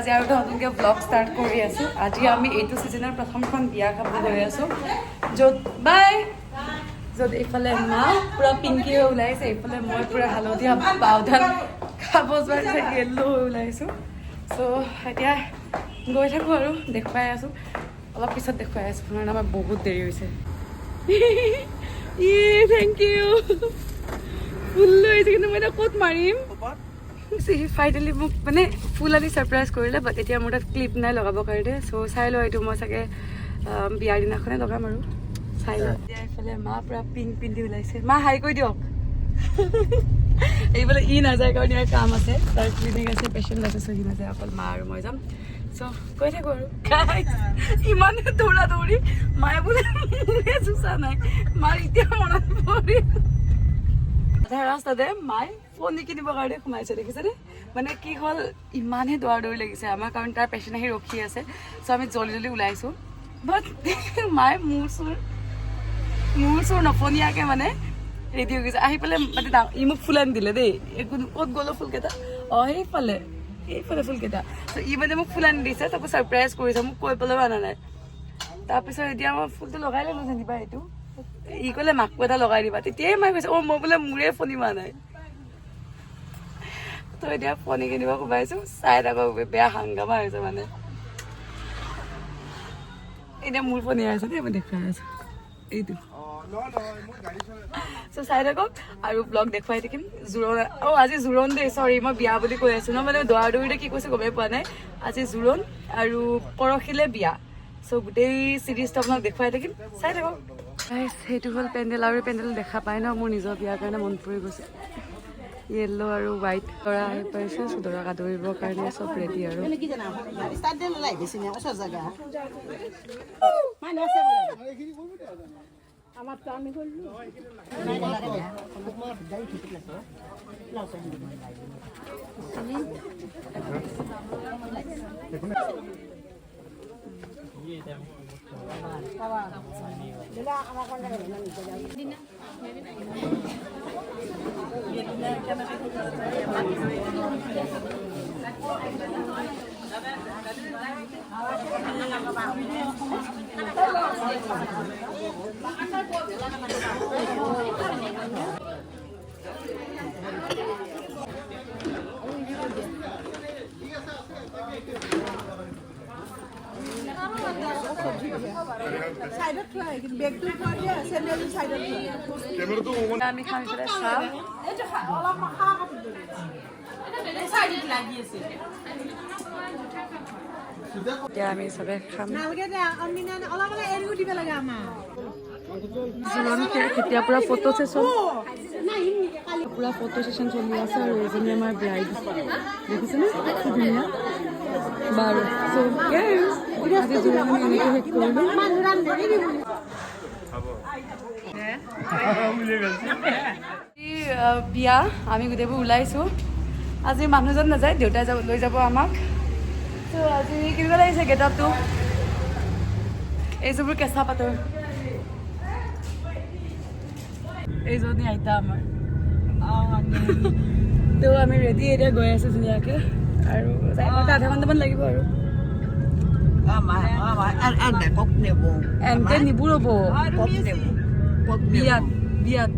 আজি আৰু এটা নতুনকৈ ব্লগ ষ্টাৰ্ট কৰি আছোঁ। আজি আমি এইটো ছিজনৰ প্ৰথমখন বিয়া খাব গৈ আছোঁ, য'ত বাই য'ত এইফালে মা পূৰা পিংকি হৈ ওলাইছে, এইফালে মই পূৰা হালধীয়া পাউদাৰ খাব যোৱাৰ নিচিনা য়েল্ল' হৈ ওলাইছোঁ। চ' এতিয়া গৈ থাকোঁ আৰু দেখুৱাই আছোঁ, অলপ পিছত দেখুৱাই আছোঁ, কাৰণ আমাৰ বহুত দেৰি হৈছে। ই thank U. ফুল লৈ আহিছে, কিন্তু মই এতিয়া ক'ত মাৰিম? সি ফাইনেলি মোক মানে ফুল আনি ছাৰপ্ৰাইজ কৰিলে, বাট এতিয়া মোৰ তাত ক্লিপ নাই লগাবৰ কাৰণে। চ' চাই লওঁ, এইটো মই চাগে বিয়াৰ দিনাখনে লগাম আৰু চাই লওঁ। এতিয়া এইফালে মা পূৰা পিংক পিন্ধি ওলাইছে। মা, হাই কৈ দিয়ক। এইফালে ই নাযায়, কাৰণ ইয়াৰ কাম আছে, তাৰ ক্লিনিক আছে, পেচেণ্ট আছে। চ' সি নাযায়, অকল মা আৰু মই যাম। চ' গৈ থাকোঁ আৰু। Guys, ইমানে দৌৰা দৌৰি, মায়ে বোলে মোৰে চোচা নাই। মাৰ এতিয়া মনত পৰিল। আধা ৰাস্তাতে মায়ে ফণি কিনিবৰ কাৰণে সোমাইছে, দেখিছেনে? মানে কি হ'ল, ইমানেই দৌৰা দৌৰি লাগিছে আমাৰ, কাৰণ তাৰ পেচেণ্ট আহি ৰখি আছে। চ' আমি জল্দি জল্দি ওলাইছোঁ, বাট মায়ে মূৰ চুৰ নফনিয়াকৈ মানে ৰেডি হৈ গৈছে আহি পেলাই। মানে ই মোক ফুল আনি দিলে দেই। একো ক'ত গ'লো ফুলকেইটা? অঁ, সেইফালে, সেইফালে ফুলকেইটা। চ' ই মানে মোক ফুল আনি দিছে, তাকো ছাৰপ্ৰাইজ কৰিছে, মোক কৈ পেলাইও অনা নাই। তাৰপিছত এতিয়া মই ফুলটো লগাই ল'লো যেনিবা। এইটো ই ক'লে, মাকো এটা লগাই দিবা। তেতিয়াই মায়ে কৈছে, অ' মই বোলে মোৰে ফণি মাৰা নাই। তো এতিয়া ফণি কিনিব সোমাইছো, চাই থাকক, বেয়া হাংগামা হৈছে। মানে এতিয়া মোৰ ফণি আছে দেই, মই দেখুৱাই আছো এইটো। চ' চাই থাকক আৰু ব্লগ দেখুৱাই থাকিম। জোৰোণ, অ' আজি জোৰোণ দেই। চৰি, মই বিয়া বুলি কৈ আছো ন, মানে দৌৰা দৌৰিতে কি কৈছো গমেই পোৱা নাই। আজি জোৰোণ আৰু পৰহিলে বিয়া। চ' গোটেই চিৰিজটো আপোনাক দেখুৱাই থাকিম, চাই থাকক। Guys, সেইটো হ'ল পেণ্ডেল আৰু পেণ্ডেল দেখা পাই ন, মোৰ নিজৰ বিয়াৰ কাৰণে মন পৰি গৈছে। য়েল্ল' আৰু হোৱাইট। দৰা আহি পাইছে। চ' দৰাক আদৰিবৰ কাৰণে চব ৰেডি আৰু। কি জানা, ষ্টাৰ্ট দিলে লাই বেছি নে ওচৰ জাগা মানুহ আছে বোলে। আমাৰতো আমি কৰিলো। নাই নালাগে দে। গাড়ী ঠিক আছে। চাইডত থোৱা, বেগটো থোৱা দিয়া, চেণ্ডেলটো চাইডত থোৱা। আমি খাম এইফালে চাহ। অলপ খা কাপোৰ। চাইডত লাগি আছে। এতিয়া আমি চবে খাম। নালাগে দে, আমি অলপ অলপ এৰিও দিব লাগে আমাক। জোৰোণ শেষ, এতিয়া পূৰা ফটো চেচন, পূৰা ফটো চেচন চলি আছে। আৰু এইজনী আমাৰ ব্ৰাইড, দেখিছেনে কি ধুনীয়া? বাৰু, চ' আজি জোৰোণ আমি এনেকৈ শেষ কৰিলোঁ। মানুহ ৰান্ধি দিব। আজি বিয়া, আমি গোটেইবোৰ ওলাইছোঁ। আজি মানুহজন নাযায়, দেউতাই যাব, লৈ যাব আমাক। ত' আজি কেনেকুৱা লাগিছে গেটআপটো? এইযোৰবোৰ কেঁচা পাতৰ। এইজনী আইতা আমাৰ। তো আমি ৰেডি, এতিয়া গৈ আছোঁ ধুনীয়াকৈ আৰু যাই পাওঁতে আধা ঘণ্টামান লাগিব আৰু। এনকে নিবো, ৰ'ব, বিয়াত বিয়াত।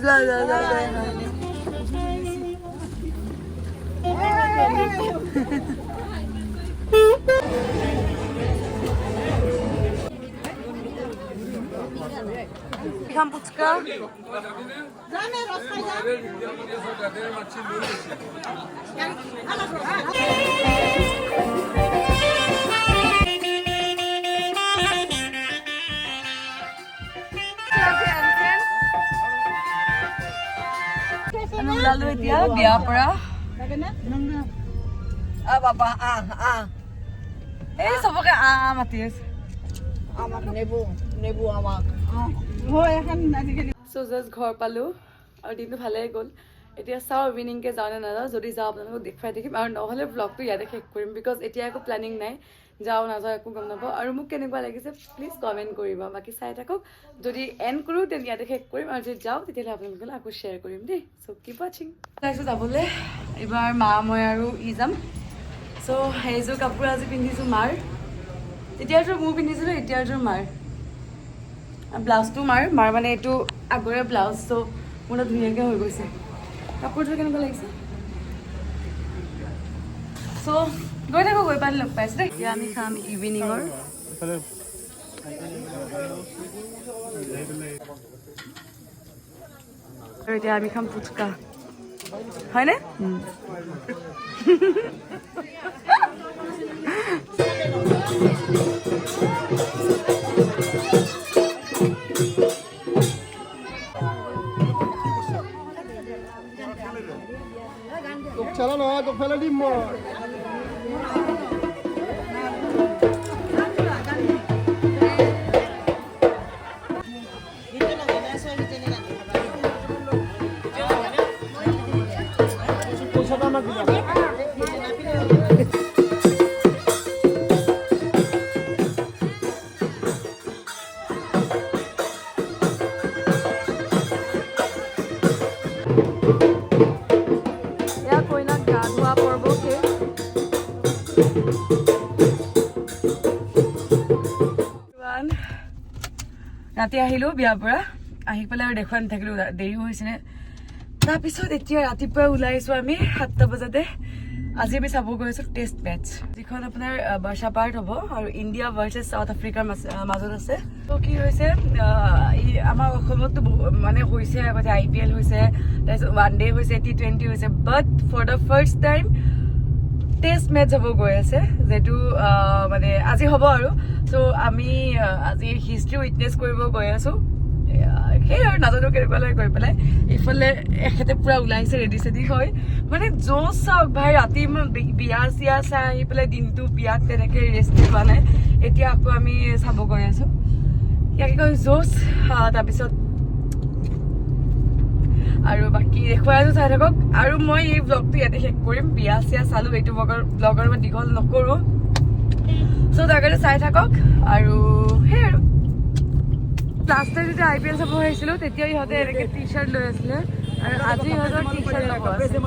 যোৱা যোৱা যোৱা যোৱা। খাম ফুচকা। যামে ৰস খাই যাম। আমি ওলালো এতিয়া বিয়াৰ পৰা। বাবা, আহ আহ। এই চবকে আ আ মাতি আছে। আমাক নেবু নেবু আমাক। হয় এখন আজিকালি। চ' জাষ্ট ঘৰ পালোঁ আৰু দিনটো ভালেই গ'ল। এতিয়া চাওঁ ইভিনিংকৈ যাওঁ নে নাযাওঁ। যদি যাওঁ, আপোনালোকক দেখুৱাই থাকিম আৰু নহ'লে ব্লগটো ইয়াতে শেষ কৰিম, because এতিয়া একো প্লেনিং নাই। যাওঁ নাযাওঁ একো গম নাপাওঁ। আৰু মোক কেনেকুৱা লাগিছে প্লিজ কমেণ্ট কৰিব। বাকী চাই থাকক। যদি এণ্ড কৰোঁ, তেন্তে ইয়াতে শেষ কৰিম আৰু যদি যাওঁ, তেতিয়াহ'লে আপোনালোকলৈ আকৌ শ্বেয়াৰ কৰিম দেই। চ' কিপ ৱাচিং। ওলাইছোঁ যাবলৈ। এইবাৰ মা, মই আৰু ই যাম। চ' সেইযোৰ কাপোৰ আজি পিন্ধিছোঁ মাৰ। তেতিয়াৰযোৰ মোৰ পিন্ধিছিলোঁ, এতিয়াৰযোৰ মাৰ। ব্লাউজটো মাৰ, মানে এইটো আগৰে ব্লাউজ, চ' মোৰ তাত ধুনীয়াকৈ হৈ গৈছে। কাপোৰযোৰ কেনেকুৱা লাগিছে? চ' গৈ থাকোঁ, গৈ পাই লগ পাইছোঁ দেই। এতিয়া আমি খাম ইভিনিঙৰ। আৰু এতিয়া আমি খাম ফুচকা, হয়নে? তোক চালা নহয়, তোক ফেলাই দিম মই। পইচাটো আমাক দিবা। এয়া কইনাক গা ধোৱা পৰ্ব শেষ। Everyone, ৰাতি আহিলোঁ বিয়াৰ পৰা। আহি পেলাই আৰু দেখুৱাই নাথাকিলোঁ, দেৰিও হৈছিলে। তাৰপিছত এতিয়া ৰাতিপুৱাই ওলাই আহিছোঁ আমি 7টা বজাতে। আজি আমি চাব গৈ আছোঁ টেষ্ট মেটচ, যিখন আপোনাৰ বাৰ্ষাপাৰাত হ'ব আৰু ইণ্ডিয়া ভাৰ্চেছ চাউথ আফ্ৰিকাৰ মাজত আছে। ত' কি হৈছে, আমাৰ অসমততো মানে হৈছে আগতে, আইপিএল হৈছে, তাৰপিছত ওৱান ডে হৈছে, টি20 হৈছে, but for the first time test match হ'ব গৈ আছে, যিটো মানে আজি হ'ব। আৰু চ' আমি আজি হিষ্ট্ৰী উইটনেছ কৰিব গৈ আছোঁ। সেই আৰু নাজানো কেনেকুৱা লাগে গৈ পেলাই। ইফালে এখেতে পূৰা ওলাইছে, ৰেডি চেডি হৈ। মানে জোচ চাওক ভাই, ৰাতি ইমান বিয়া চিয়া চাই আহি পেলাই দিনটো বিয়াত তেনেকৈ ৰেষ্ট লোৱা নাই। এতিয়া আকৌ আমি চাব গৈ আছোঁ। ইয়াকে কয় জোচ। তাৰপিছত আৰু বাকী দেখুৱাই আছোঁ, চাই থাকক। আৰু মই এই ব্লগটো ইয়াতে শেষ কৰিম। বিয়া চিয়া চালোঁ, এইটো ব্লগৰ মই দীঘল নকৰোঁ। চ' তাৰ কাৰণে চাই থাকক। আৰু সেই আৰু লাষ্ট টাইম যেতিয়া আইপিএল চাব আহিছিলোঁ, তেতিয়া ইহঁতে এনেকৈ টি চাৰ্ট লৈ আছিলে আৰু আজি ইহঁতৰ টি চাৰ্ট ল'ব আছে।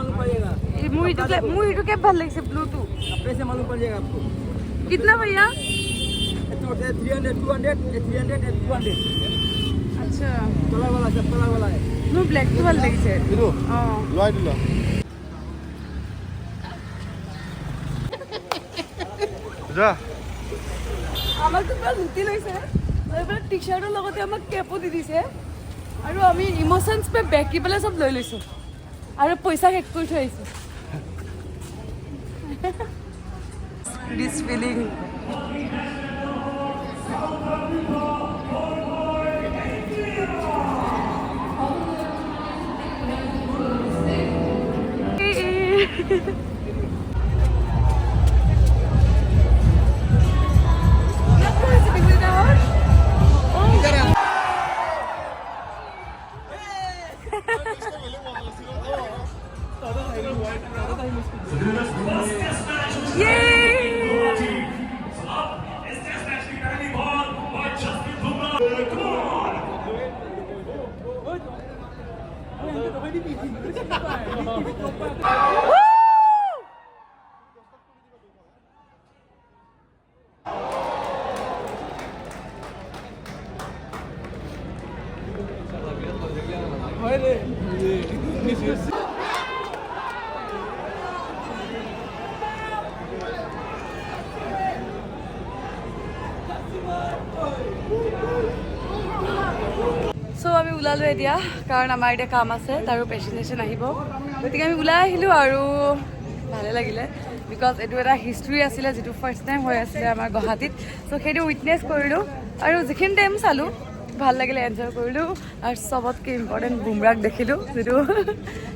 এই মোৰ এইটো কেপ ভাল লাগিছে, ব্লুটো। कपड़े से मालूम पड़ जाएगा आपको। कितना भैया? तो 300, 200, 300, 200। আচ্ছা। कलर वाला, सब कलर वाला है। মোৰ ব্লেকটো ভাল লাগিছে। এইটো অঁ। লোৱাই দিলা যা। আমাকতো পুৰা লুটি লৈছে। লৈ পেলাই টি চাৰ্টৰ লগতে আমাক কেপো দি দিছে আৰু আমি ইম'চনছ পে বেকি পেলাই চব লৈ লৈছোঁ আৰু পইচা শেষ কৰি থৈ আহিছোঁ। দিছ ফিলিং। Yay! চ' আমি ওলালোঁ এতিয়া, কাৰণ আমাৰ এতিয়া কাম আছে, তাৰো পেচেণ্ট চেচেণ্ট আহিব। গতিকে আমি ওলাই আহিলোঁ আৰু ভালে লাগিলে, because এইটো এটা হিষ্ট্ৰী আছিলে, যিটো ফাৰ্ষ্ট টাইম হৈ আছিলে আমাৰ গুৱাহাটীত। চ' সেইটো উইটনেছ কৰিলোঁ আৰু যিখিনি টাইম চালোঁ ভাল লাগিলে, এনজয় কৰিলোঁ আৰু চবতকৈ ইম্পৰ্টেণ্ট বুমৰাক দেখিলোঁ, যিটো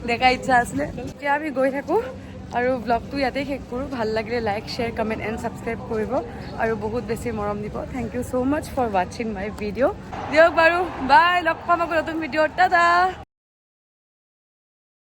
দেখা ইচ্ছা আছিলে। এতিয়া আমি গৈ থাকোঁ আৰু ব্লগটো ইয়াতেই শেষ কৰোঁ। ভাল লাগিলে like, share, comment and subscribe কৰিব আৰু বহুত বেছি মৰম দিব। Thank you so much for watching my video. দিয়ক বাৰু, বাই। লগ পাম আকৌ নতুন ভিডিঅ'ত। টাটা।